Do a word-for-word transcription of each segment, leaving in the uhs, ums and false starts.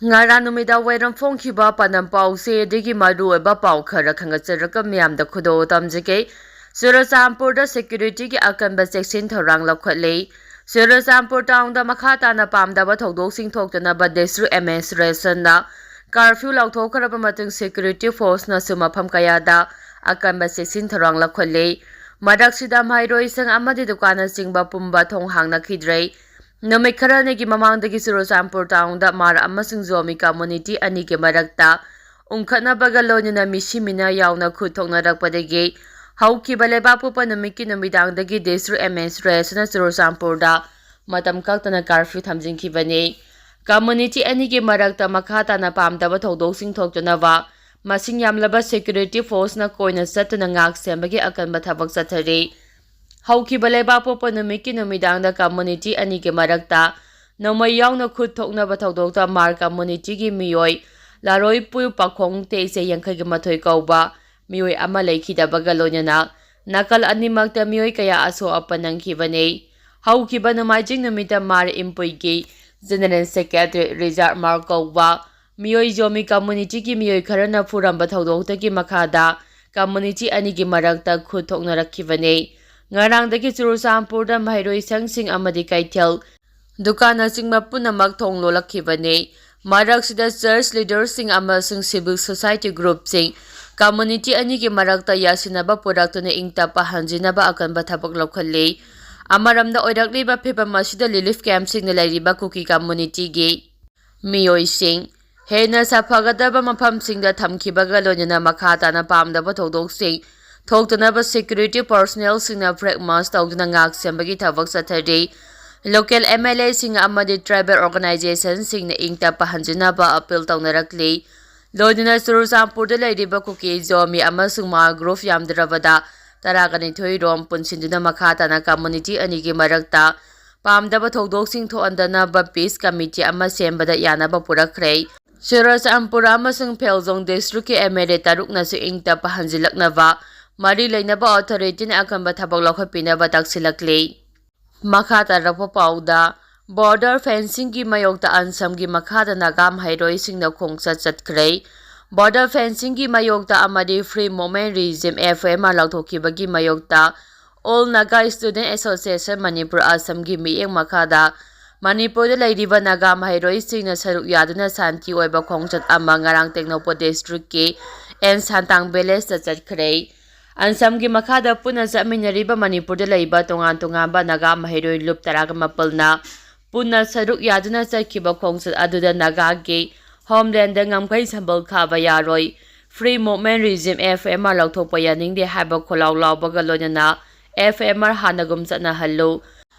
ꯉꯔꯥꯡ ꯅꯨꯃꯤꯗꯥꯡ ꯋꯥꯏꯔꯝ ꯐꯣꯡꯈꯤꯕ ꯄꯥꯟꯗꯝ ꯄꯥꯎꯁꯦ ꯑꯗꯒꯤ ꯃꯔꯨꯑꯣꯏꯕ ꯄꯥꯎ ꯈꯔ ꯈꯪꯒꯠꯆꯔꯒ ꯃꯤꯌꯥꯝꯗ ꯈꯨꯗꯣꯜ ꯇꯝꯖꯒꯦ꯫ ꯆꯨꯔꯆꯥꯟꯄꯨꯔꯗ ꯁꯦꯀ꯭ꯌꯨꯔꯤꯇꯤꯒꯤ ꯑꯀꯟꯕ ꯆꯦꯛꯁꯤꯟ ꯊꯧꯔꯥꯡ ꯂꯧꯈꯠꯂꯦ꯫ ꯆꯨꯔꯆꯥꯟꯄꯨꯔ ꯇꯥꯎꯟꯗ ꯃꯈꯥ ꯇꯥꯅ ꯄꯥꯝꯗꯕ ꯊꯧꯗꯣꯛꯁꯤꯡ ꯊꯣꯛꯇꯅꯕ ꯗꯤꯁꯇ꯭ꯔꯤꯛ ꯑꯦꯗꯃꯤꯅꯤꯁꯇ꯭ꯔꯦꯁꯟꯅ ꯀꯥꯔꯐ꯭ꯌꯨ ꯂꯥꯎꯊꯣꯛꯈ꯭ꯔꯕ ꯃꯇꯨꯡ ꯁꯦꯀ꯭ꯌꯨꯔꯤꯇꯤ ꯐꯣꯔꯁꯅꯁꯨ ꯃꯐꯝ ꯀꯌꯥꯗ ꯑꯀꯟꯕ ꯆꯦꯛꯁꯤꯟ ꯊꯧꯔꯥꯡ ꯂꯧꯈꯠꯂꯦ꯫ ꯃꯔꯛꯁꯤꯗ ꯃꯍꯩꯔꯣꯏꯁꯪ ꯑꯃꯗꯤ ꯗꯨꯀꯥꯟꯅꯆꯤꯡꯕ ꯄꯨꯝꯕ ꯊꯣꯡ ꯍꯥꯡꯅꯈꯤꯗ꯭ꯔꯦ꯫ ꯅꯨꯃꯤꯠ ꯈꯔꯅꯤꯒꯤ ꯃꯃꯥꯡꯗꯒꯤ ꯆꯨꯔꯆꯥꯟꯄꯨꯔ ꯇꯥꯎꯟꯗ ꯃꯥꯔ ꯑꯃꯁꯨꯡ ꯖꯣꯃꯤ ꯀꯝꯃꯨꯅꯤꯇꯤ ꯑꯅꯤꯒꯤ ꯃꯔꯛꯇ ꯎꯪꯈꯠꯅꯕꯒ ꯂꯣꯏꯅꯅ ꯃꯤꯁꯤ ꯃꯤꯅꯥ ꯌꯥꯎꯅ ꯈꯨꯠ ꯊꯣꯛꯅꯔꯛꯄꯗꯒꯤ ꯍꯧꯈꯤꯕ ꯂꯩꯕꯥꯛꯄꯣꯛꯄ ꯅꯨꯃꯤꯠꯀꯤ ꯅꯨꯃꯤꯗꯥꯡꯗꯒꯤ ꯗꯤꯁꯇ꯭ꯔꯤꯛ ꯑꯦꯗꯃꯤꯅꯤꯁꯇ꯭ꯔꯦꯁꯟꯅ ꯆꯨꯔꯆꯥꯟꯄꯨꯔꯗ ꯃꯇꯝ ꯀꯛꯇꯅ ꯀꯥꯔꯐ꯭ꯌꯨ ꯊꯝꯖꯤꯟꯈꯤꯕꯅꯤ꯫ ꯀꯝꯃꯨꯅꯤꯇꯤ ꯑꯅꯤꯒꯤ ꯃꯔꯛꯇ ꯃꯈꯥ ꯇꯥꯅ ꯄꯥꯝꯗꯕ ꯊꯧꯗꯣꯛꯁꯤꯡ ꯊꯣꯛꯇꯅꯕ ꯃꯁꯤꯡ ꯌꯥꯝꯂꯕ ꯁꯦꯀ꯭ꯌꯨꯔꯤꯇꯤ ꯐꯣꯔꯁꯅ ꯀꯣꯏꯅ ꯆꯠꯇꯨꯅ ꯉꯥꯛ ꯁꯦꯟꯕꯒꯤ ꯑꯀꯟꯕ ꯊꯕꯛ ꯆꯠꯊꯔꯤ꯫ ꯍꯧꯈꯤꯕ ꯂꯩꯕꯥꯛꯄꯣꯛꯄ ꯅꯨꯃꯤꯠꯀꯤ ꯅꯨꯃꯤꯗꯥꯡꯗ ꯀꯝꯃꯨꯅꯤꯇꯤ ꯑꯅꯤꯒꯤ ꯃꯔꯛꯇ ꯅꯣꯡꯃꯩ ꯌꯥꯎꯅ ꯈꯨꯠ ꯊꯣꯛꯅꯕ ꯊꯧꯗꯣꯛꯇ ꯃꯥꯔ ꯀꯝꯃꯨꯅꯤꯇꯤꯒꯤ ꯃꯤꯑꯣꯏ ꯂꯥꯔꯣꯏꯄꯨ ꯄꯥꯈꯣꯡ ꯇꯦꯛꯆꯩ ꯌꯥꯡꯈꯩꯒ ꯃꯥꯊꯣꯏ ꯀꯧꯕ ꯃꯤꯑꯣꯏ ꯑꯃ ꯂꯩꯈꯤꯗꯕꯒ ꯂꯣꯏꯅꯅ ꯅꯥꯀꯜ ꯑꯅꯤꯃꯛꯇ ꯃꯤꯑꯣꯏ ꯀꯌꯥ ꯑꯁꯣꯛ ꯑꯄꯟ ꯅꯪꯈꯤꯕꯅꯤ꯫ ꯍꯧꯈꯤꯕ ꯅꯣꯡꯃꯥꯏꯖꯤꯡ ꯅꯨꯃꯤꯠꯇ ꯃꯥꯔ ꯏꯝꯄꯨꯏꯒꯤ ꯖꯦꯅꯔꯦꯜ ꯁꯦꯀ꯭ꯔꯦꯇꯔꯤ ꯔꯤꯖꯥꯔꯗ ꯃꯥꯔ ꯀꯧꯕ ꯃꯤꯑꯣꯏ ꯖꯣꯃꯤ ꯀꯝꯃꯨꯅꯤꯇꯤꯒꯤ ꯃꯤꯑꯣꯏ ꯈꯔꯅ ꯐꯨꯔꯝꯕ ꯊꯧꯗꯣꯛꯇꯒꯤ ꯃꯈꯥꯗ ꯀꯝꯃꯨꯅꯤꯇꯤ ꯑꯅꯤꯒꯤ ꯃꯔꯛꯇ ꯈꯨꯠ ꯊꯣꯛꯅꯔꯛꯈꯤꯕꯅꯤ꯫ ꯉꯔꯥꯡꯗꯒꯤ ꯆꯨꯔꯆꯥꯟꯄꯨꯔꯗ ꯃꯍꯩꯔꯣꯏ ꯁꯪꯁꯤꯡ ꯑꯃꯗꯤ ꯀꯩꯊꯦꯜ, ꯗꯨꯀꯥꯟꯅꯆꯤꯡꯕ ꯄꯨꯝꯅꯃꯛ ꯊꯣꯡ ꯂꯣꯜꯂꯛꯈꯤꯕꯅꯤ꯫ ꯃꯔꯛꯁꯤꯗ ꯆꯔꯆ ꯂꯤꯗꯔꯁꯤꯡ ꯑꯃꯁꯨꯡ ꯁꯤꯚꯤꯜ ꯁꯣꯁꯥꯏꯇꯤ ꯒ꯭ꯔꯨꯞꯁꯤꯡ ꯀꯝꯃꯨꯅꯤꯇꯤ ꯑꯅꯤꯒꯤ ꯃꯔꯛꯇ ꯌꯥꯁꯤꯟꯅꯕ ꯄꯨꯔꯛꯇꯨꯅ ꯏꯪ ꯇꯞꯄ ꯍꯟꯖꯤꯟꯅꯕ ꯑꯀꯟꯕ ꯊꯕꯛ ꯂꯧꯈꯠꯂꯤ꯫ ꯑꯃꯔꯣꯝꯗ ꯑꯣꯏꯔꯛꯂꯤꯕ ꯐꯤꯚꯝ ꯑꯁꯤꯗ ꯔꯤꯂꯤꯐ ꯀꯦꯝꯞꯁꯤꯡꯗ ꯂꯩꯔꯤꯕ ꯀꯨꯀꯤ ꯀꯝꯃꯨꯅꯤꯇꯤꯒꯤ ꯃꯤꯑꯣꯏꯁꯤꯡ ꯍꯦꯟꯅ ꯁꯥꯐꯒꯗꯕ ꯃꯐꯝꯁꯤꯡꯗ ꯊꯝꯈꯤꯕꯒ ꯂꯣꯏꯅꯅ ꯃꯈꯥ ꯇꯥꯅ ꯄꯥꯝꯗꯕ ꯊꯧꯗꯣꯛꯁꯤꯡ ꯊꯣꯛꯇꯅꯕ ꯁꯦꯀ꯭ꯌꯨꯔꯤꯇꯤ ꯄꯔꯁꯣꯅꯦꯜꯁꯤꯡꯅ ꯐ꯭ꯂꯦꯒ ꯃꯥꯔꯆ ꯇꯧꯗꯨꯅ ꯉꯥꯛ ꯁꯦꯟꯕꯒꯤ ꯊꯕꯛ ꯆꯠꯊꯔꯤ꯫ ꯂꯣꯀꯦꯜ ꯑꯦꯝ ꯑꯦꯜ ꯑꯦꯁꯤꯡ ꯑꯃꯗꯤ ꯇ꯭ꯔꯥꯏꯕꯦꯜ ꯑꯣꯔꯒꯅꯥꯏꯖꯦꯁꯟꯁꯤꯡꯅ ꯏꯪ ꯇꯞꯄ ꯍꯟꯖꯤꯟꯅꯕ ꯑꯄꯤꯜ ꯇꯧꯅꯔꯛꯂꯤ꯫ ꯂꯣꯏꯅꯅ ꯆꯨꯔꯆꯥꯟꯄꯨꯔꯗ ꯂꯩꯔꯤꯕ ꯀꯨꯀꯤ, ꯖꯣꯃꯤ ꯑꯃꯁꯨꯡ ꯃꯥꯔ ꯒ꯭ꯔꯨꯞ ꯌꯥꯝꯗ꯭ꯔꯕꯗ ꯇꯔꯥꯒ ꯅꯤꯊꯣꯏ ꯔꯣꯝ ꯄꯨꯟꯁꯤꯟꯗꯨꯅ ꯃꯈꯥ ꯇꯥꯅ ꯀꯝꯃꯨꯅꯤꯇꯤ ꯑꯅꯤꯒꯤ ꯃꯔꯛꯇ ꯄꯥꯝꯗꯕ ꯊꯧꯗꯣꯛꯁꯤꯡ ꯊꯣꯛꯍꯟꯗꯅꯕ ꯄꯤꯁ ꯀꯃꯤꯇꯤ ꯑꯃ ꯁꯦꯝꯕꯗ ꯌꯥꯅꯕ ꯄꯨꯔꯛꯈ꯭ꯔꯦ꯫ ꯆꯨꯔꯆꯥꯟꯄꯨꯔ ꯑꯃꯁꯨꯡ ꯐꯦꯜꯖꯣꯡ ꯗꯤꯁꯇ꯭ꯔꯤꯛꯀꯤ ꯑꯦꯝ ꯑꯦꯜ ꯑꯦ ꯇꯔꯨꯛꯅꯁꯨ ꯏꯪ ꯇꯞꯄ ꯍꯟꯖꯤꯜꯂꯛꯅꯕ ꯃꯔꯤ ꯂꯩꯅꯕ ꯑꯣꯊꯣꯔꯤꯇꯤꯅ ꯑꯀꯟꯕ ꯊꯕꯛ ꯂꯧꯈꯠꯄꯤꯅꯕ ꯇꯛꯁꯤꯜꯂꯛꯂꯤ꯫ ꯃꯈꯥ ꯇꯥꯔꯛꯄ ꯄꯥꯎꯗ Border fencingꯒꯤ ꯃꯥꯌꯣꯛꯇ ꯑꯟꯁꯝꯒꯤ ꯃꯈꯥꯗ ꯅꯥꯒꯥ ꯃꯍꯩꯔꯣꯏꯁꯤꯡꯅ ꯈꯣꯡꯆꯠ ꯆꯠꯈ꯭ꯔꯦ꯫ Border fencingꯒꯤ ꯃꯥꯌꯣꯛꯇ ꯑꯃꯗꯤ Free Movement Regime, F M R, ꯂꯧꯊꯣꯛꯈꯤꯕꯒꯤ ꯃꯥꯌꯣꯛꯇ All Naga Student Association Manipur, ꯑꯁꯝꯒꯤ ꯃꯤꯠꯌꯦꯡ ꯃꯈꯥꯗ ꯃꯅꯤꯄꯨꯔꯗ ꯂꯩꯔꯤꯕ ꯅꯥꯒꯥ ꯃꯍꯩꯔꯣꯏꯁꯤꯡꯅ ꯁꯔꯨꯛ ꯌꯥꯗꯨꯅ ꯁꯥꯟꯇꯤ ꯑꯣꯏꯕ ꯈꯣꯡꯆꯠ ꯑꯃ ꯉꯔꯥꯡ ꯇꯦꯡꯅꯧꯄꯜ districtꯀꯤ ꯑꯦꯟ ꯁꯥꯟꯇꯥꯡ villageꯇ ꯆꯠꯈ꯭ꯔꯦ꯫ ꯑꯟꯁꯝꯒꯤ ꯃꯈꯥꯗ ꯄꯨꯟꯅ ꯆꯠꯃꯤꯟꯅꯔꯤꯕ ꯃꯅꯤꯄꯨꯔꯗ ꯂꯩꯕ ꯇꯣꯉꯥꯟ ꯇꯣꯉꯥꯟꯕ ꯅꯥꯒꯥ ꯃꯍꯩꯔꯣꯏ ꯂꯨꯞ ꯇꯔꯥꯒ ꯃꯥꯄꯜꯅ ꯄꯨꯟꯅ ꯁꯔꯨꯛ ꯌꯥꯗꯨꯅ ꯆꯠꯈꯤꯕ ꯈꯣꯡꯆꯠ ꯑꯗꯨꯗ ꯅꯥꯒꯥꯒꯤ homelandꯗ ꯉꯝꯈꯩ ꯁꯝꯕꯜ ꯈꯥꯕ ꯌꯥꯔꯣꯏ, Free Movement Regime, F M R, ꯂꯧꯊꯣꯛꯄ ꯌꯥꯅꯤꯡꯗꯦ ꯍꯥꯏꯕ ꯈꯣꯜꯂꯥꯎ ꯂꯥꯎꯕꯒ ꯂꯣꯏꯅꯅ F M R ꯍꯥꯟꯅꯒꯨꯝ ꯆꯠꯅꯍꯜꯂꯨ,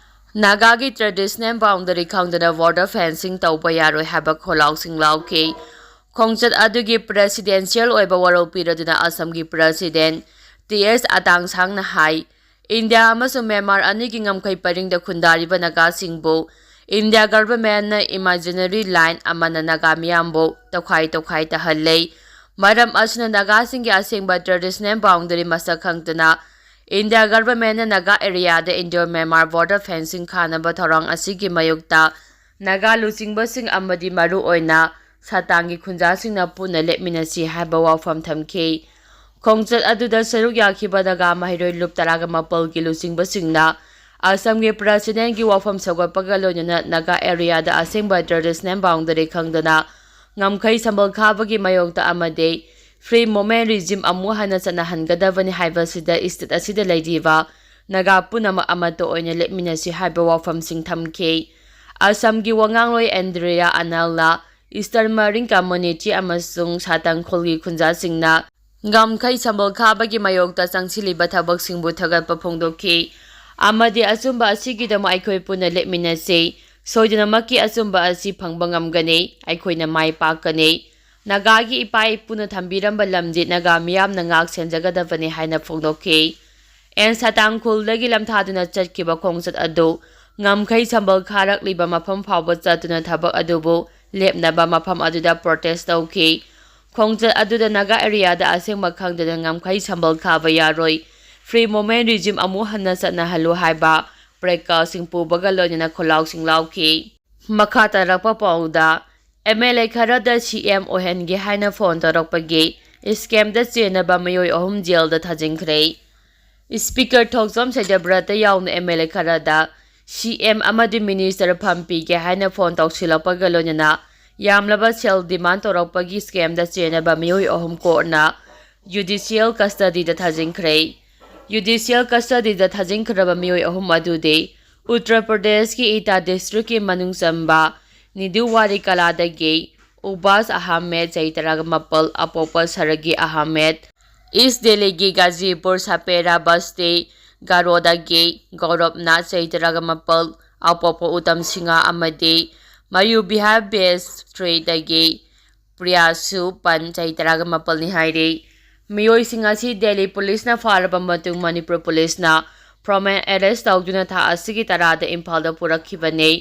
ꯅꯥꯒꯥꯒꯤ traditional boundary ꯈꯪꯗꯅ border fencing ꯇꯧꯕ ꯌꯥꯔꯣꯏ ꯍꯥꯏꯕ ꯈꯣꯜꯂꯥꯎꯁꯤꯡ ꯂꯥꯎꯈꯤ꯫ ꯈꯣꯡꯆꯠ ꯑꯗꯨꯒꯤ presidential ꯑꯣꯏꯕ ꯋꯥꯔꯣꯜ ꯄꯤꯔꯗꯨꯅ ꯑꯁꯝꯒꯤ President T S ꯑꯇꯥꯡꯁꯥꯡꯅ ꯍꯥꯏ, ꯏꯟꯗꯤꯌꯥ ꯑꯃꯁꯨꯡ ꯃ꯭ꯌꯥꯟꯃꯥꯔ ꯑꯅꯤꯒꯤ ꯉꯝꯈꯩ ꯄꯔꯤꯡꯗ ꯈꯨꯟꯗꯥꯔꯤꯕ ꯅꯥꯒꯥꯁꯤꯡꯕꯨ ꯏꯟꯗꯤꯌꯥ governmentꯅ imaginary line ꯑꯃꯅ ꯅꯥꯒꯥ ꯃꯤꯌꯥꯝꯕꯨ ꯇꯣꯈꯥꯏ ꯇꯣꯈꯥꯏ ꯇꯥꯍꯜꯂꯦ꯫ ꯃꯔꯝ ꯑꯁꯤꯅ ꯅꯥꯒꯥꯁꯤꯡꯒꯤ ꯑꯁꯦꯡꯕ traditional boundary ꯃꯁꯛ ꯈꯪꯗꯅ ꯏꯟꯗꯤꯌꯥ governmentꯅ ꯅꯥꯒꯥ areaꯗ Indo Myanmar border fencing ꯈꯥꯅꯕ ꯊꯧꯔꯥꯡ ꯑꯁꯤꯒꯤ ꯃꯥꯌꯣꯛꯇ ꯅꯥꯒꯥ ꯂꯨꯆꯤꯡꯕꯁꯤꯡ ꯑꯃꯗꯤ ꯃꯔꯨꯑꯣꯏꯅ ꯁꯥꯇꯥꯡꯒꯤ ꯈꯨꯟꯖꯥꯁꯤꯡꯅ ꯄꯨꯟꯅ ꯂꯦꯞꯃꯤꯟꯅꯁꯤ ꯍꯥꯏꯕ ꯋꯥꯐꯝ ꯊꯝꯈꯤ꯫ ꯈꯣꯡꯆꯠ ꯑꯗꯨꯗ ꯁꯔꯨꯛ ꯌꯥꯈꯤꯕ ꯅꯥꯒꯥ ꯃꯍꯩꯔꯣꯏ ꯂꯨꯞ ꯇꯔꯥꯒ ꯃꯥꯄꯜꯒꯤ ꯂꯨꯆꯤꯡꯕꯁꯤꯡꯅ ꯑꯁꯝꯒꯤ Presidentꯀꯤ ꯋꯥꯐꯝ ꯁꯧꯒꯠꯄꯒ ꯂꯣꯏꯅꯅ ꯅꯥꯒꯥ areaꯗ ꯑꯁꯦꯡꯕ traditional boundary ꯈꯪꯗꯅ ꯉꯝꯈꯩ ꯁꯝꯕꯜ ꯈꯥꯕꯒꯤ ꯃꯥꯌꯣꯛꯇ ꯑꯃꯗꯤ Free Movement Regime ꯑꯃꯨꯛ ꯍꯟꯅ ꯆꯠꯅꯍꯟꯒꯗꯕꯅꯤ ꯍꯥꯏꯕꯁꯤꯗ state ꯑꯁꯤꯗ ꯂꯩꯔꯤꯕ ꯅꯥꯒꯥ ꯄꯨꯝꯅꯃꯛ ꯑꯃꯠꯇ ꯑꯣꯏꯅ ꯂꯦꯞꯃꯤꯟꯅꯁꯤ ꯍꯥꯏꯕ ꯋꯥꯐꯝꯁꯤꯡ ꯊꯝꯈꯤ꯫ ꯑꯁꯝꯒꯤ ꯋꯥꯉꯥꯡꯂꯣꯏ ꯑꯦꯟꯗ꯭ꯔꯤꯌꯥ ꯑꯅꯜꯅ Eastern Mariyang Community ꯑꯃꯁꯨꯡ ꯁꯥꯇꯥꯡ ꯈꯨꯜꯒꯤ ꯈꯨꯟꯖꯥꯁꯤꯡꯅ ꯉꯝꯈꯩ ꯁꯝꯕꯜ ꯈꯥꯕꯒꯤ ꯃꯥꯌꯣꯛꯇ ꯆꯪꯁꯤꯜꯂꯤꯕ ꯊꯕꯛꯁꯤꯡꯕꯨ ꯊꯥꯒꯠꯄ ꯐꯣꯡꯗꯣꯛꯈꯤ ꯑꯃꯗꯤ ꯑꯆꯨꯝꯕ ꯑꯁꯤꯒꯤꯗꯃꯛ ꯑꯩꯈꯣꯏ ꯄꯨꯟꯅ ꯂꯦꯞꯃꯤꯟꯅꯁꯤ꯫ ꯁꯣꯏꯗꯅꯃꯛꯀꯤ ꯑꯆꯨꯝꯕ ꯑꯁꯤ ꯐꯪꯕ ꯉꯝꯒꯅꯤ꯫ ꯑꯩꯈꯣꯏꯅ ꯃꯥꯏ ꯄꯥꯛꯀꯅꯤ꯫ ꯅꯥꯒꯥꯒꯤ ꯏꯄꯥ ꯏꯄꯨꯅ ꯊꯝꯕꯤꯔꯝꯕ ꯂꯝꯗꯤ ꯅꯥꯒꯥ ꯃꯤꯌꯥꯝꯅ ꯉꯥꯛ ꯁꯦꯟꯖꯒꯗꯕꯅꯤ ꯍꯥꯏꯅ ꯐꯣꯡꯗꯣꯛꯈꯤ꯫ ꯑꯦꯟ ꯁꯥꯇꯥꯡ ꯈꯨꯜꯗꯒꯤ ꯂꯝꯊꯥꯗꯨꯅ ꯆꯠꯈꯤꯕ ꯈꯣꯡꯆꯠ ꯑꯗꯨ ꯉꯝꯈꯩ ꯁꯝꯕꯜ ꯈꯥꯔꯛꯂꯤꯕ ꯃꯐꯝ ꯐꯥꯎꯕ ꯆꯠꯇꯨꯅ ꯊꯕꯛ ꯑꯗꯨꯕꯨ ꯂꯦꯞꯅꯕ ꯃꯐꯝ ꯑꯗꯨꯗ protest ꯇꯧꯈꯤ꯫ ꯈꯣꯡꯆꯠ ꯑꯗꯨꯗ ꯅꯥꯒꯥ areaꯗ ꯑꯁꯦꯡꯕ ꯈꯪꯗꯅ ꯉꯝꯈꯩ ꯁꯝꯕꯜ ꯈꯥꯕ ꯌꯥꯔꯣꯏ, Free Movement Regime ꯑꯃꯨꯛ ꯍꯟꯅ ꯆꯠꯅꯍꯜꯂꯨ ꯍꯥꯏꯕ ꯄ꯭ꯔꯦꯀꯥꯁꯤꯡ ꯄꯨꯕꯒ ꯂꯣꯏꯅꯅ ꯈꯣꯜꯂꯥꯎꯁꯤꯡ ꯂꯥꯎꯈꯤ꯫ ꯃꯈꯥ ꯇꯥꯔꯛꯄ ꯄꯥꯎꯗ, ꯑꯦꯝ ꯑꯦꯜ ꯑꯦ ꯈꯔꯗ ꯁꯤ ꯑꯦꯝ ꯑꯣꯏꯍꯟꯒꯦ ꯍꯥꯏꯅ ꯐꯣꯟ ꯇꯧꯔꯛꯄꯒꯤ ꯁ꯭ꯀꯦꯝꯗ ꯆꯦꯟꯅꯕ ꯃꯤꯑꯣꯏ ꯑꯍꯨꯝ ꯖꯦꯜꯗ ꯊꯥꯖꯤꯟꯈ꯭ꯔꯦ꯫ ꯁ꯭ꯄꯤꯀꯔ ꯊꯣꯡꯖꯝ ꯁꯩꯗꯕ꯭ꯔꯇ ꯌꯥꯎꯅ ꯑꯦꯝ ꯑꯦꯜ ꯑꯦ ꯈꯔꯗ ꯁꯤ ꯑꯦꯝ ꯑꯃꯗꯤ ꯃꯤꯅꯤꯁꯇꯔ ꯐꯝ ꯄꯤꯒꯦ ꯍꯥꯏꯅ ꯐꯣꯟ ꯇꯧꯁꯤꯜꯂꯛꯄꯒ ꯂꯣꯏꯅꯅ ꯌꯥꯝꯂꯕ ꯁꯦꯜ ꯗꯤꯃꯥꯟ ꯇꯧꯔꯛꯄꯒꯤ ꯁ꯭ꯀꯦꯝꯗ ꯆꯦꯟꯅꯕ ꯃꯤꯑꯣꯏ ꯑꯍꯨꯝ ꯀꯣꯔꯠꯅ ꯖꯨꯗꯤꯁꯤꯌꯦꯜ ꯀꯁꯇꯗꯤꯗ ꯊꯥꯖꯤꯟꯈ꯭ꯔꯦ꯫ ꯖꯨꯗꯤꯁꯤꯌꯦꯜ ꯀꯁꯇꯗꯤꯗ ꯊꯥꯖꯤꯟꯈ꯭ꯔꯕ ꯃꯤꯑꯣꯏ ꯑꯍꯨꯝ ꯑꯗꯨꯗꯤ ꯎꯠꯇꯔ ꯄ꯭ꯔꯗꯦꯁꯀꯤ ꯏꯇꯥ ꯗꯤꯁꯇ꯭ꯔꯤꯛꯀꯤ ꯃꯅꯨꯡ ꯆꯟꯕ ꯅꯤꯗꯨꯋꯥꯔꯤ ꯀꯂꯥꯗꯒꯤ ꯎꯕꯥꯁ ꯑꯍꯃꯦꯗ, ꯆꯍꯤ ꯇꯔꯥꯒ ꯃꯥꯄꯜ, ꯑꯄꯣꯛꯄ ꯁꯔꯒꯤ ꯑꯍꯃꯦꯗ, ꯏꯁ ꯗꯦꯜꯂꯤꯒꯤ ꯒꯥꯖꯤꯄꯨꯔ ꯁꯄꯦꯔꯥ ꯕꯁꯇꯤ ꯒꯥꯔꯣꯗꯒꯤ ꯒꯧꯔꯕꯅ, ꯆꯍꯤ ꯇꯔꯥꯒ ꯃꯥꯄꯜ, ꯑꯄꯣꯛꯄ ꯎꯇꯝ ꯁꯤꯡꯍ ꯑꯃꯗꯤ ꯃꯌꯨ ꯕꯤꯍꯥꯔ ꯕꯦꯁ ꯊ꯭ꯔꯤꯗꯒꯤ ꯄ꯭ꯔꯤꯌꯥꯁꯨ ꯄꯟ, ꯆꯍꯤ ꯇꯔꯥꯒ ꯃꯥꯄꯜꯅꯤ ꯍꯥꯏꯔꯤ꯫ ꯃꯤꯑꯣꯏꯁꯤꯡ ꯑꯁꯤ ꯗꯦꯜꯂꯤ ꯄꯨꯂꯤꯁꯅ ꯐꯥꯔꯕ ꯃꯇꯨꯡ ꯃꯅꯤꯄꯨꯔ ꯄꯨꯂꯤꯁꯅ ꯐꯣꯔꯃꯦꯜ ꯑꯦꯔꯦꯁ ꯇꯧꯗꯨꯅ ꯊꯥ ꯑꯁꯤꯒꯤ ꯇꯔꯥꯗ ꯏꯝꯐꯥꯜꯗ ꯄꯨꯔꯛꯈꯤꯕꯅꯤ꯫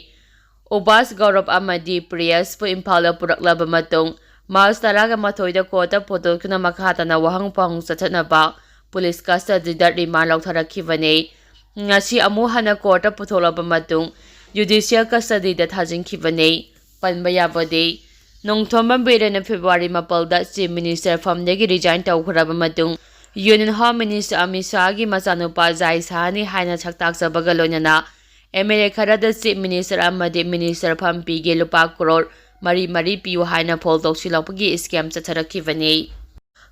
ꯎꯕꯥꯁ ꯒꯧꯔꯕ ꯑꯃꯗꯤ ꯄ꯭ꯔꯤꯌꯁꯄꯨ ꯏꯝꯐꯥꯜꯗ ꯄꯨꯔꯛꯂꯕ ꯃꯇꯨꯡ ꯃꯥꯔꯆ ꯇꯔꯥꯒ ꯃꯥꯊꯣꯏꯗ ꯀꯣꯔꯠꯇ ꯄꯨꯊꯣꯛꯇꯨꯅ ꯃꯈꯥ ꯇꯥꯅ ꯋꯥꯍꯪ ꯄꯥꯎꯍꯪ ꯆꯠꯊꯅꯕ ꯄꯨꯂꯤꯁ ꯀꯁꯇꯗꯤꯗ ꯔꯤꯃꯥꯟ ꯂꯧꯊꯔꯛꯈꯤꯕꯅꯤ꯫ ꯉꯁꯤ ꯑꯃꯨꯛ ꯍꯟꯅ ꯀꯣꯔꯠꯇ ꯄꯨꯊꯣꯛꯂꯕ ꯃꯇꯨꯡ ꯖꯨꯗꯤꯁꯤꯌꯦꯜ ꯀꯁꯇꯗꯤꯗ ꯊꯥꯖꯤꯟꯈꯤꯕꯅꯤ꯫ ꯄꯟꯕ ꯌꯥꯕꯗꯤ, ꯅꯣꯡꯊꯣꯝꯕꯝ ꯕꯤꯔꯦꯟꯅ ꯐꯦꯕ꯭ꯔꯨꯋꯥꯔꯤ ꯃꯥꯄꯜꯗ ꯆꯤꯐ ꯃꯤꯅꯤꯁꯇꯔ ꯐꯝꯗꯒꯤ ꯔꯤꯖꯥꯏꯟ ꯇꯧꯈ꯭ꯔꯕ ꯃꯇꯨꯡ ꯌꯨꯅꯤꯌꯟ ꯍꯣꯝ ꯃꯤꯅꯤꯁꯇꯔ ꯑꯃꯤꯠ ꯁꯥꯍꯒꯤ ꯃꯆꯥꯅꯨꯄꯥ ꯖꯥꯏ ꯁꯥꯍꯅꯤ ꯍꯥꯏꯅ ꯁꯛꯇꯥꯛꯆꯕꯒ ꯂꯣꯏꯅꯅ ꯑꯦꯝ ꯑꯦꯜ ꯑꯦ ꯈꯔꯗ ꯆꯤꯐ ꯃꯤꯅꯤꯁꯇꯔ ꯑꯃꯗꯤ ꯃꯤꯅꯤꯁꯇꯔ ꯐꯝ ꯄꯤꯒꯦ ꯂꯨꯄꯥ ꯀ꯭ꯔꯣꯔ ꯃꯔꯤ ꯃꯔꯤ ꯄꯤꯌꯨ ꯍꯥꯏꯅ ꯐꯣꯜ ꯇꯧꯁꯤꯜꯂꯛꯄꯒꯤ ꯁ꯭ꯀꯦꯝ ꯆꯠꯊꯔꯛꯈꯤꯕꯅꯤ꯫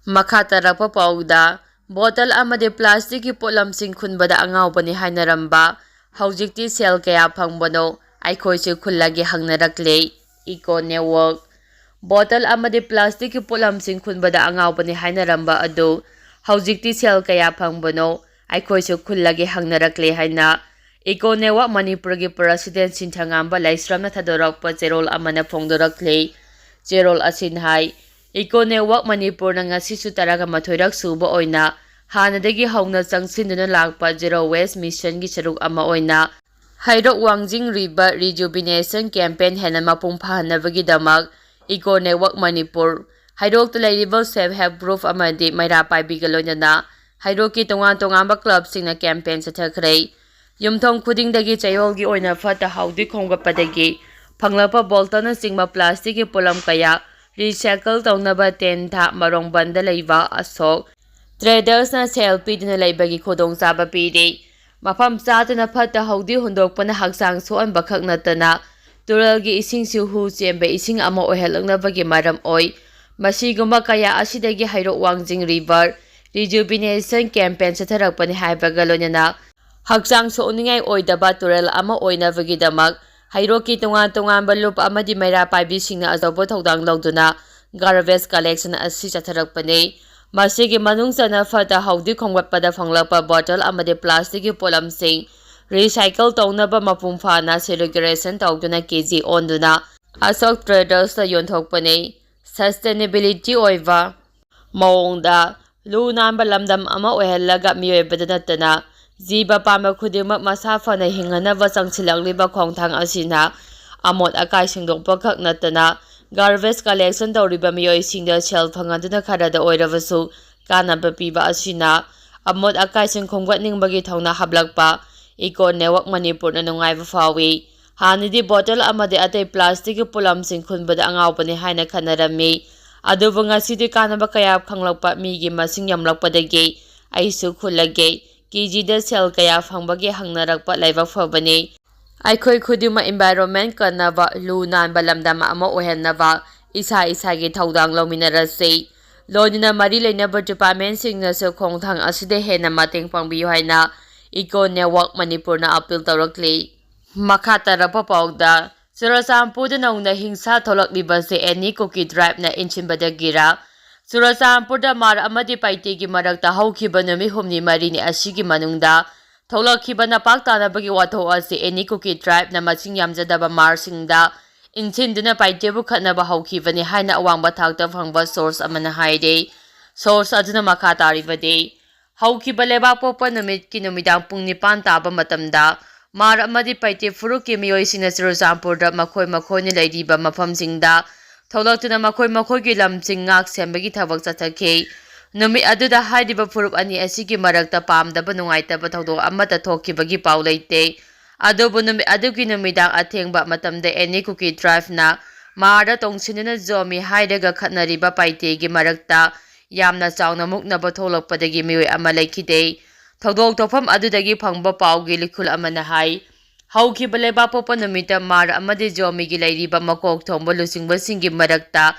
ꯃꯈꯥ ꯇꯥꯔꯛꯄ ꯄꯥꯎꯗ, ꯕꯣꯇꯜ ꯑꯃꯗꯤ ꯄ꯭ꯂꯥꯁꯇꯤꯛꯀꯤ ꯄꯣꯠꯂꯝꯁꯤꯡ ꯈꯨꯟꯕꯗ ꯑꯉꯥꯎꯕꯅꯤ ꯍꯥꯏꯅꯔꯝꯕ, ꯍꯧꯖꯤꯛꯇꯤ ꯁꯦꯜ ꯀꯌꯥ ꯐꯪꯕꯅꯣ, ꯑꯩꯈꯣꯏꯁꯨ ꯈꯨꯜꯂꯒꯦ ꯍꯪꯅꯔꯛꯂꯦ꯫ Eco network. ꯕꯣꯇꯜ ꯑꯃꯗꯤ ꯄ꯭ꯂꯥꯁꯇꯤꯛꯀꯤ ꯄꯣꯠꯂꯝꯁꯤꯡ ꯈꯨꯟꯕꯗ ꯑꯉꯥꯎꯕꯅꯤ ꯍꯥꯏꯅꯔꯝꯕ ꯑꯗꯨ ꯍꯧꯖꯤꯛꯇꯤ ꯁꯦꯜ ꯀꯌꯥ ꯐꯪꯕꯅꯣ, ꯑꯩꯈꯣꯏꯁꯨ ꯈꯨꯜꯂꯒꯦ ꯍꯪꯅꯔꯛꯂꯦ ꯍꯥꯏꯅ ꯏꯀꯣ ꯅꯦꯠꯋꯔꯛ ꯃꯅꯤꯄꯨꯔꯒꯤ ꯄ꯭ꯔꯁꯤꯗꯦꯟ ꯁꯤꯟꯊꯉꯥꯝꯕ ꯂꯩꯁ꯭ꯔꯝꯅ ꯊꯥꯗꯣꯔꯛꯄ ꯆꯦꯔꯣꯜ ꯑꯃꯅ ꯐꯣꯡꯗꯣꯔꯛꯂꯤ꯫ ꯆꯦꯔꯣꯜ ꯑꯁꯤꯅ ꯍꯥꯏ, ꯏꯀꯣ ꯅꯦꯠꯋꯔꯛ ꯃꯅꯤꯄꯨꯔꯅ ꯉꯁꯤꯁꯨ ꯇꯔꯥꯒ ꯃꯥꯊꯣꯏꯔꯛ ꯁꯨꯕ ꯑꯣꯏꯅ ꯍꯥꯟꯅꯗꯒꯤ ꯍꯧꯅ ꯆꯪꯁꯤꯟꯗꯨꯅ ꯂꯥꯛꯄ ꯖꯦꯔꯣ ꯋꯦꯁ ꯃꯤꯁꯟꯒꯤ ꯁꯔꯨꯛ ꯑꯃ ꯑꯣꯏꯅ ꯍꯩꯔꯣꯛ ꯋꯥꯡꯖꯤꯡ ꯔꯤꯚꯔ ꯔꯤꯖꯨꯕꯤꯅꯦꯁꯟ ꯀꯦꯝꯄꯦꯟ ꯍꯦꯟꯅ ꯃꯄꯨꯡ ꯐꯥꯍꯟꯅꯕꯒꯤꯗꯃꯛ ꯏꯀꯣ ꯅꯦꯠꯋꯔꯛ ꯃꯅꯤꯄꯨꯔ, ꯍꯩꯔꯣꯛꯇ ꯂꯩꯔꯤꯕ ꯁꯦꯜꯐ ꯍꯦꯜꯞ ꯒ꯭ꯔꯨꯞ ꯑꯃꯗꯤ ꯃꯩꯔꯥ ꯄꯥꯏꯕꯤꯒ ꯂꯣꯏꯅꯅ ꯍꯩꯔꯣꯛꯀꯤ ꯇꯣꯉꯥꯟ ꯇꯣꯉꯥꯟꯕ ꯀ꯭ꯂꯕꯁꯤꯡꯅ ꯀꯦꯝꯄꯦꯟ ꯆꯠꯊꯈ꯭ꯔꯦ꯫ ꯌꯨꯝꯊꯣꯡ ꯈꯨꯗꯤꯡꯗꯒꯤ ꯆꯌꯣꯜꯒꯤ ꯑꯣꯏꯅ ꯐꯠꯇ ꯍꯥꯎꯗꯤ ꯈꯣꯝꯒꯠꯄꯗꯒꯤ ꯐꯪꯂꯛꯄ ꯕꯣꯇꯜꯅꯆꯤꯡꯕ ꯄ꯭ꯂꯥꯁꯇꯤꯛꯀꯤ ꯄꯣꯠꯂꯝ ꯀꯌꯥ ꯔꯤꯁꯥꯏꯀꯜ ꯇꯧꯅꯕ ꯇꯦꯟꯊꯥ ꯃꯔꯣꯡꯕꯟꯗ ꯂꯩꯕ ꯑꯁꯣꯛ ꯇ꯭ꯔꯦꯗꯔꯁꯅ ꯁꯦꯜ ꯄꯤꯗꯨꯅ ꯂꯩꯕꯒꯤ ꯈꯨꯗꯣꯡꯆꯥꯕ ꯄꯤꯔꯤ꯫ ꯃꯐꯝ ꯆꯥꯗꯅ ꯐꯠꯇ ꯍꯥꯎꯗꯤ ꯍꯨꯟꯗꯣꯛꯄꯅ ꯍꯛꯆꯥꯡ ꯁꯣꯛꯍꯟꯕ ꯈꯛ ꯅꯠꯇꯅ ꯇꯨꯔꯦꯜꯒꯤ ꯏꯁꯤꯡꯁꯨ ꯍꯨ ꯆꯦꯟꯕ ꯏꯁꯤꯡ ꯑꯃ ꯑꯣꯏꯍꯜꯂꯛꯅꯕꯒꯤ ꯃꯔꯝ ꯑꯣꯏ꯫ ꯃꯁꯤꯒꯨꯝꯕ ꯀꯌꯥ ꯑꯁꯤꯗꯒꯤ ꯍꯩꯔꯣꯛ ꯋꯥꯡꯖꯤꯡ ꯔꯤꯚꯔ ꯔꯤꯖꯨꯕꯤꯅꯦꯁꯟ ꯀꯦꯝꯄꯦꯟ ꯆꯠꯊꯔꯛꯄꯅꯤ ꯍꯥꯏꯕꯒ ꯂꯣꯏꯅꯅ ꯍꯛꯆꯥꯡ ꯁꯣꯛꯅꯤꯡꯉꯥꯏ ꯑꯣꯏꯗꯕ ꯇꯨꯔꯦꯜ ꯑꯃ ꯑꯣꯏꯅꯕꯒꯤꯗꯃꯛ ꯍꯩꯔꯣꯛꯀꯤ ꯇꯣꯉꯥꯟ ꯇꯣꯉꯥꯟꯕ ꯂꯨꯞ ꯑꯃꯗꯤ ꯃꯩꯔꯥ ꯄꯥꯏꯕꯤꯁꯤꯡꯅ ꯑꯆꯧꯕ ꯊꯧꯗꯥꯡ ꯂꯧꯗꯨꯅ ꯒꯥꯔꯕꯦꯖ ꯀꯂꯦꯛꯁꯟ ꯑꯁꯤ ꯆꯠꯊꯔꯛꯄꯅꯤ꯫ ꯃꯁꯤꯒꯤ ꯃꯅꯨꯡ ꯆꯟꯅ ꯐꯠꯇ ꯍꯥꯎꯗꯤ ꯈꯣꯝꯒꯠꯄꯗ ꯐꯪꯂꯛꯄ ꯕꯣꯇꯜ ꯑꯃꯗꯤ ꯄ꯭ꯂꯥꯁꯇꯤꯛꯀꯤ ꯄꯣꯠꯂꯝꯁꯤꯡ ꯔꯤꯁꯥꯏꯀꯜ ꯇꯧꯅꯕ ꯃꯄꯨꯡ ꯐꯥꯅ ꯁꯦꯒ꯭ꯔꯤꯒꯦꯁꯟ ꯇꯧꯗꯨꯅ ꯀꯦ ꯖꯤ ꯑꯣꯟꯗꯨꯅ ꯑꯁꯣꯛ ꯇ꯭ꯔꯦꯗꯔꯁꯇ ꯌꯣꯟꯊꯣꯛꯄꯅꯤ꯫ ꯁꯁꯇꯦꯅꯦꯕꯤꯂꯤꯇꯤ ꯑꯣꯏꯕ ꯃꯑꯣꯡꯗ ꯂꯨ ꯅꯥꯟꯕ ꯂꯝꯗꯝ ꯑꯃ ꯑꯣꯏꯍꯜꯂꯒ ꯃꯤꯑꯣꯏꯕꯗ ꯅꯠꯇꯅ ꯖꯤꯕ ꯄꯥꯟꯕ ꯈꯨꯗꯤꯡꯃꯛ ꯃꯁꯥ ꯐꯅ ꯍꯤꯡꯍꯟꯅꯕ ꯆꯪꯁꯤꯜꯂꯛꯂꯤꯕ ꯈꯣꯡꯊꯥꯡ ꯑꯁꯤꯅ ꯑꯃꯣꯠ ꯑꯀꯥꯏ ꯁꯦꯡꯗꯣꯛꯄ ꯈꯛ ꯅꯠꯇꯅ ꯒꯥꯔꯕꯦꯖ ꯀꯂꯦꯛꯁꯟ ꯇꯧꯔꯤꯕ ꯃꯤꯑꯣꯏꯁꯤꯡꯗ ꯁꯦꯜ ꯐꯪꯍꯟꯗꯨꯅ ꯈꯔꯗ ꯑꯣꯏꯔꯕꯁꯨ ꯀꯥꯟꯅꯕ ꯄꯤꯕ ꯑꯁꯤꯅ ꯑꯃꯣꯠ ꯑꯀꯥꯏꯁꯤꯡ ꯈꯣꯝꯒꯠꯅꯤꯡꯕꯒꯤ ꯊꯧꯅꯥ ꯍꯥꯞꯂꯛꯄ ꯏꯀꯣ ꯅꯦꯠꯋꯥꯛ ꯃꯅꯤꯄꯨꯔꯅ ꯅꯨꯡꯉꯥꯏꯕ ꯐꯥꯎꯏ꯫ ꯍꯥꯟꯅꯗꯤ ꯕꯣꯇꯜ ꯑꯃꯗꯤ ꯑꯇꯩ ꯄ꯭ꯂꯥꯁꯇꯤꯛꯀꯤ ꯄꯣꯠꯂꯝꯁꯤꯡ ꯈꯨꯟꯕꯗ ꯑꯉꯥꯎꯕꯅꯤ ꯍꯥꯏꯅ ꯈꯟꯅꯔꯝꯃꯤ꯫ ꯑꯗꯨꯕꯨ ꯉꯁꯤꯗꯤ ꯀꯥꯟꯅꯕ ꯀꯌꯥ ꯈꯪꯂꯛꯄ ꯃꯤꯒꯤ ꯃꯁꯤꯡ ꯌꯥꯝꯂꯛꯄꯗꯒꯤ ꯑꯩꯁꯨ ꯈꯨꯜꯂꯒꯦ꯫ ꯀꯦ ꯖꯤꯗ ꯁꯦꯜ ꯀꯌꯥ ꯐꯪꯕꯒꯦ ꯍꯪꯅꯔꯛꯄ ꯂꯥꯏꯕꯛ ꯐꯕꯅꯤ꯫ ꯑꯩꯈꯣꯏ ꯈꯨꯗꯤꯡꯃꯛ ꯏꯟꯚꯥꯏꯔꯣꯟꯃꯦꯟ ꯀꯟꯅꯕ, ꯂꯨ ꯅꯥꯟꯕ ꯂꯝꯗꯝ ꯑꯃ ꯑꯣꯏꯍꯟꯅꯕ ꯏꯁꯥ ꯏꯁꯥꯒꯤ ꯊꯧꯗꯥꯡ ꯂꯧꯃꯤꯟꯅꯔꯁꯤ꯫ ꯂꯣꯏꯅꯅ ꯃꯔꯤ ꯂꯩꯅꯕ ꯗꯤꯄꯥꯔꯠꯃꯦꯟꯁꯤꯡꯅꯁꯨ ꯈꯣꯡꯊꯥꯡ ꯑꯁꯤꯗ ꯍꯦꯟꯅ ꯃꯇꯦꯡ ꯄꯥꯡꯕꯤꯌꯨ ꯍꯥꯏꯅ ꯏꯀꯣ ꯅꯦꯠꯋꯥꯛ ꯃꯅꯤꯄꯨꯔꯅ ꯑꯄꯤꯜ ꯇꯧꯔꯛꯂꯤ꯫ ꯃꯈꯥ ꯇꯥꯔꯛꯄ ꯄꯥꯎꯗ, ꯆꯨꯔꯆꯥꯟꯄꯨꯔꯗ ꯅꯧꯅ ꯍꯤꯡꯁꯥ ꯊꯣꯛꯂꯛꯂꯤꯕꯁꯦ ꯑꯦꯅꯤ ꯀꯨꯀꯤ ꯇ꯭ꯔꯥꯏꯕꯅ ꯏꯟꯁꯤꯟꯕꯗꯒꯤꯔ? ꯆꯨꯔꯆꯥꯟꯄꯨꯔꯗ ꯃꯥꯔ ꯑꯃꯗꯤ ꯄꯥꯏꯇꯦꯒꯤ ꯃꯔꯛꯇ ꯍꯧꯈꯤꯕ ꯅꯨꯃꯤꯠ ꯍꯨꯝꯅꯤ ꯃꯔꯤꯅꯤ ꯑꯁꯤꯒꯤ ꯃꯅꯨꯡꯗ ꯊꯣꯛꯂꯛꯈꯤꯕ ꯅꯄꯥꯛ ꯇꯥꯅꯕꯒꯤ ꯋꯥꯊꯣꯛ ꯑꯁꯤ ꯑꯦꯅꯤ ꯀꯨꯀꯤ ꯇ꯭ꯔꯥꯏꯕꯅ ꯃꯁꯤꯡ ꯌꯥꯝꯖꯗꯕ ꯃꯥꯔꯁꯤꯡꯗ ꯏꯟꯁꯤꯟꯗꯨꯅ ꯄꯥꯏꯇꯦꯕꯨ ꯈꯠꯅꯕ ꯍꯧꯈꯤꯕꯅꯤ ꯍꯥꯏꯅ ꯑꯋꯥꯡꯕ ꯊꯥꯛꯇ ꯐꯪꯕ ꯁꯣꯔꯁ ꯑꯃꯅ ꯍꯥꯏꯔꯤ꯫ ꯁꯣꯔꯁ ꯑꯗꯨꯅ ꯃꯈꯥ ꯇꯥꯔꯤꯕꯗꯤ, ꯍꯧꯈꯤꯕ ꯂꯩꯕꯥꯛꯄꯣꯛꯄ ꯅꯨꯃꯤꯠꯀꯤ ꯅꯨꯃꯤꯗꯥꯡ ꯄꯨꯡ ꯅꯤꯄꯥꯟ ꯇꯥꯕ ꯃꯇꯝꯗ ꯃꯥꯔ ꯑꯃꯗꯤ ꯄꯥꯏꯇꯦ ꯐꯨꯔꯨꯞꯀꯤ ꯃꯤꯑꯣꯏꯁꯤꯡꯅ ꯆꯨꯔꯆꯥꯟꯄꯨꯔꯗ ꯃꯈꯣꯏ ꯃꯈꯣꯏꯅ ꯂꯩꯔꯤꯕ ꯃꯐꯝꯁꯤꯡꯗ ꯊꯣꯛꯂꯛꯇꯨꯅ ꯃꯈꯣꯏ ꯃꯈꯣꯏꯒꯤ ꯂꯝꯁꯤꯡ ꯉꯥꯛ ꯁꯦꯟꯕꯒꯤ ꯊꯕꯛ ꯆꯠꯊꯈꯤ꯫ ꯅꯨꯃꯤꯠ ꯑꯗꯨꯗ ꯍꯥꯏꯔꯤꯕ ꯐꯨꯔꯨꯞ ꯑꯅꯤ ꯑꯁꯤꯒꯤ ꯃꯔꯛꯇ ꯄꯥꯝꯗꯕ ꯅꯨꯡꯉꯥꯏꯇꯕ ꯊꯧꯗꯣꯛ ꯑꯃꯠꯇ ꯊꯣꯛꯈꯤꯕꯒꯤ ꯄꯥꯎ ꯂꯩꯇꯦ꯫ ꯑꯗꯨꯕꯨ ꯅꯨꯃꯤꯠ ꯑꯗꯨꯒꯤ ꯅꯨꯃꯤꯗꯥꯡ ꯑꯊꯦꯡꯕ ꯃꯇꯝꯗ ꯑꯦꯅꯤ ꯀꯨꯀꯤ ꯇ꯭ꯔꯥꯏꯕꯅ ꯃꯥꯔꯗ ꯇꯣꯡꯁꯤꯟꯗꯨꯅ ꯖꯣꯃꯤ ꯍꯥꯏꯔꯒ ꯈꯠꯅꯔꯤꯕ ꯄꯥꯏꯇꯦꯒꯤ ꯃꯔꯛꯇ ꯌꯥꯝꯅ ꯆꯥꯎꯅ ꯃꯨꯛꯅꯕ ꯊꯣꯛꯂꯛꯄꯗꯒꯤ ꯃꯤꯑꯣꯏ ꯑꯃ ꯂꯩꯈꯤꯗꯦ꯫ ꯊꯧꯗꯣꯛ ꯊꯣꯛꯐꯝ ꯑꯗꯨꯗꯒꯤ ꯐꯪꯕ ꯄꯥꯎꯒꯤ ꯂꯤꯈꯨꯜ ꯑꯃꯅ ꯍꯥꯏ, ꯍꯧꯈꯤꯕ ꯂꯩꯕꯥꯛꯄꯣꯛꯄ ꯅꯨꯃꯤꯠꯇ ꯃꯥꯔ ꯑꯃꯗꯤ ꯖꯣꯃꯤꯒꯤ ꯂꯩꯔꯤꯕ ꯃꯀꯣꯛ ꯊꯣꯡꯕ ꯂꯨꯆꯤꯡꯕꯁꯤꯡꯒꯤ ꯃꯔꯛꯇ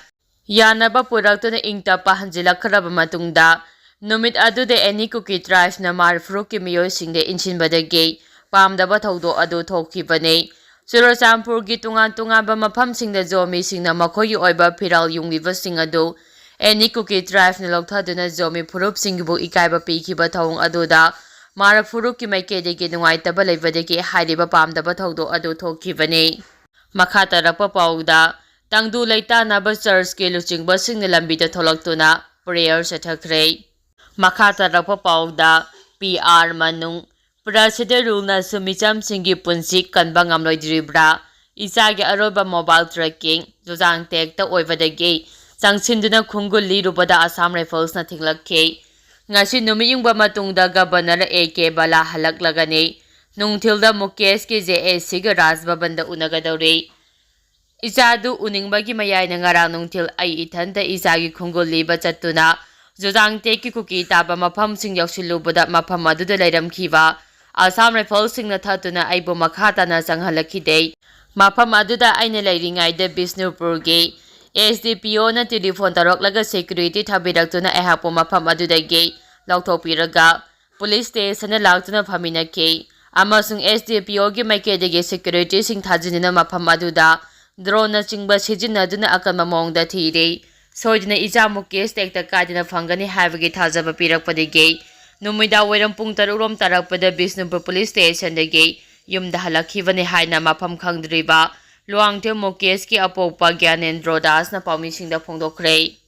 ꯌꯥꯅꯕ ꯄꯨꯔꯛꯇꯨꯅ ꯏꯪ ꯇꯞꯄ ꯍꯟꯖꯤꯜꯂꯛꯈ꯭ꯔꯕ ꯃꯇꯨꯡꯗ, ꯅꯨꯃꯤꯠ ꯑꯗꯨꯗ ꯑꯦꯅꯤ ꯀꯨꯀꯤ ꯇ꯭ꯔꯥꯏꯕꯅ ꯃꯥꯔ ꯐꯨꯔꯨꯞꯀꯤ ꯃꯤꯑꯣꯏꯁꯤꯡꯗ ꯏꯟꯁꯤꯟꯕꯗꯒꯤ ꯄꯥꯝꯗꯕ ꯊꯧꯗꯣꯛ ꯑꯗꯨ ꯊꯣꯛꯈꯤꯕꯅꯤ꯫ ꯆꯨꯔꯆꯥꯟꯄꯨꯔꯒꯤ ꯇꯣꯉꯥꯟ ꯇꯣꯉꯥꯟꯕ ꯃꯐꯝꯁꯤꯡꯗ ꯖꯣꯃꯤꯁꯤꯡꯅ ꯃꯈꯣꯏꯒꯤ ꯑꯣꯏꯕ ꯐꯤꯔꯥꯜ ꯌꯨꯡꯂꯤꯕꯁꯤꯡ ꯑꯗꯨ ꯑꯦꯅꯤ ꯀꯨꯀꯤ ꯇ꯭ꯔꯥꯏꯕꯅ ꯂꯧꯊꯗꯨꯅ ꯖꯣꯃꯤ ꯐꯨꯔꯨꯞꯁꯤꯡꯕꯨ ꯏꯀꯥꯏꯕ ꯄꯤꯈꯤꯕ ꯊꯧꯑꯣꯡ ꯑꯗꯨꯗ ꯃꯥꯔ ꯐꯨꯔꯨꯞꯀꯤ ꯃꯥꯏꯀꯩꯗꯒꯤ ꯅꯨꯡꯉꯥꯏꯇꯕ ꯂꯩꯕꯗꯒꯤ ꯍꯥꯏꯔꯤꯕ ꯄꯥꯝꯗꯕ ꯊꯧꯗꯣꯛ ꯑꯗꯨ ꯊꯣꯛꯈꯤꯕꯅꯤ꯫ ꯃꯈꯥ ꯇꯥꯔꯛꯄ ꯄꯥꯎꯗ, ꯇꯪꯗꯨ ꯂꯩꯇꯥꯅꯕ ꯆꯔꯆꯀꯤ ꯂꯨꯆꯤꯡꯕꯁꯤꯡꯅ ꯂꯝꯕꯤꯗ ꯊꯣꯛꯂꯛꯇꯨꯅ prayer ꯆꯠꯊꯈ꯭ꯔꯦ꯫ ꯃꯈꯥ ꯇꯥꯔꯛꯄ ꯄꯥꯎꯗ, ꯄꯤ ꯑꯥꯔ ꯃꯅꯨꯡ, ꯄ꯭ꯔꯁꯤꯗ ꯔꯨꯜꯅꯁꯨ ꯃꯤꯆꯝꯁꯤꯡꯒꯤ ꯄꯨꯟꯁꯤ ꯀꯟꯕ ꯉꯝꯂꯣꯏꯗ꯭ꯔꯤꯕ꯭ꯔꯥ? ꯏꯆꯥꯒꯤ ꯑꯔꯣꯏꯕ mobile tracking ꯆꯨꯔꯥꯡ ꯇꯦꯛꯇ ꯑꯣꯏꯕꯗꯒꯤ ꯆꯪꯁꯤꯟꯗꯨꯅ ꯈꯣꯡꯒꯨꯜ ꯂꯤꯔꯨꯕꯗ ꯑꯁꯥꯝ ꯔꯥꯏꯐꯜꯁꯅ ꯊꯤꯡꯂꯛꯈꯤ꯫ ꯉꯁꯤ ꯅꯨꯃꯤꯠ ꯌꯨꯡꯕ ꯃꯇꯨꯡꯗ ꯒꯕꯔꯅꯔ ꯑꯦ ꯀꯦ ꯕꯂꯥ ꯍꯜꯂꯛꯂꯒꯅꯤ꯫ ꯅꯨꯡꯊꯤꯜꯗ ꯃꯨꯀꯦꯁꯀꯤ ꯖꯦ ꯑꯦ ꯁꯤꯒ ꯔꯥꯖ ꯚꯕꯟꯗ ꯎꯅꯒꯗꯧꯔꯤ꯫ ꯏꯆꯥꯗꯨ ꯎꯅꯤꯡꯕꯒꯤ ꯃꯌꯥꯏꯅ ꯉꯔꯥꯡ ꯅꯨꯡꯊꯤꯜ ꯑꯩ ꯏꯊꯟꯇ ꯏꯆꯥꯒꯤ ꯈꯣꯡꯒꯨꯜ ꯂꯤꯕ ꯆꯠꯇꯨꯅ ꯖꯨꯖꯥꯡꯇꯦꯛꯀꯤ ꯀꯨꯀꯤ ꯇꯥꯕ ꯃꯐꯝꯁꯤꯡ ꯌꯧꯁꯤꯜꯂꯨꯕꯗ ꯃꯐꯝ ꯑꯗꯨꯗ ꯂꯩꯔꯝꯈꯤꯕ ꯑꯁꯥꯝ ꯔꯥꯏꯐꯜꯁꯤꯡꯅ ꯊꯠꯇꯨꯅ ꯑꯩꯕꯨ ꯃꯈꯥ ꯇꯥꯅ ꯆꯪꯍꯜꯂꯛꯈꯤꯗꯦ꯫ ꯃꯐꯝ ꯑꯗꯨꯗ ꯑꯩꯅ ꯂꯩꯔꯤꯉꯩꯗ ꯕꯤꯁꯅꯨꯄꯨꯔꯒꯤ ꯑꯦꯁ ꯗꯤ ꯄꯤ ꯑꯣꯅ ꯇꯦꯂꯤꯐꯣꯟ ꯇꯧꯔꯛꯂꯒ ꯁꯦꯀ꯭ꯌꯨꯔꯤꯇꯤ ꯊꯝꯕꯤꯔꯛꯇꯨꯅ ꯑꯩꯍꯥꯛꯄꯨ ꯃꯐꯝ ꯑꯗꯨꯗꯒꯤ ꯂꯧꯊꯣꯛꯄꯤꯔꯒ ꯄꯨꯂꯤꯁ ꯁ꯭ꯇꯦꯁꯟꯗ ꯂꯥꯛꯇꯨꯅ ꯐꯝꯃꯤꯟꯅꯈꯤ ꯑꯃꯁꯨꯡ ꯑꯦꯁ ꯗꯤ ꯄꯤ ꯑꯣꯒꯤ ꯃꯥꯏꯀꯩꯗꯒꯤ ꯁꯦꯀ꯭ꯌꯨꯔꯤꯇꯤꯁꯤꯡ ꯊꯥꯖꯤꯟꯗꯨꯅ ꯃꯐꯝ ꯑꯗꯨꯗ ꯗ꯭ꯔꯣꯟꯅꯆꯤꯡꯕ ꯁꯤꯖꯤꯟꯅꯗꯨꯅ ꯑꯀꯟꯕ ꯃꯑꯣꯡꯗ ꯊꯤꯔꯤ꯫ ꯁꯣꯏꯗꯅ ꯏꯆꯥ ꯃꯨꯀꯦꯁ ꯇꯦꯛꯇ ꯀꯥꯏꯗꯅ ꯐꯪꯒꯅꯤ ꯍꯥꯏꯕꯒꯤ ꯊꯥꯖꯕ ꯄꯤꯔꯛꯄꯗꯒꯤ ꯅꯨꯃꯤꯗꯥꯡ ꯋꯥꯏꯔꯝ ꯄꯨꯡ ꯇꯔꯨꯛ ꯔꯣꯝ ꯇꯥꯔꯛꯄꯗ ꯕꯤꯁꯅꯨꯄꯨꯔ ꯄꯨꯂꯤꯁ ꯁ꯭ꯇꯦꯁꯟꯗꯒꯤ ꯌꯨꯝꯗ ꯍꯜꯂꯛꯈꯤꯕꯅꯤ ꯍꯥꯏꯅ ꯃꯐꯝ ꯈꯪꯗ꯭ꯔꯤꯕ ꯂꯨꯋꯥꯡꯊꯦꯝ ꯃꯨꯀꯦꯁꯀꯤ ꯑꯄꯣꯛꯄ ꯒ꯭ꯌꯥꯅꯦꯟꯗ꯭ꯔꯣ ꯗꯥꯁꯅ ꯄꯥꯎꯃꯤꯁꯤꯡꯗ ꯐꯣꯡꯗꯣꯛꯈ꯭ꯔꯦ꯫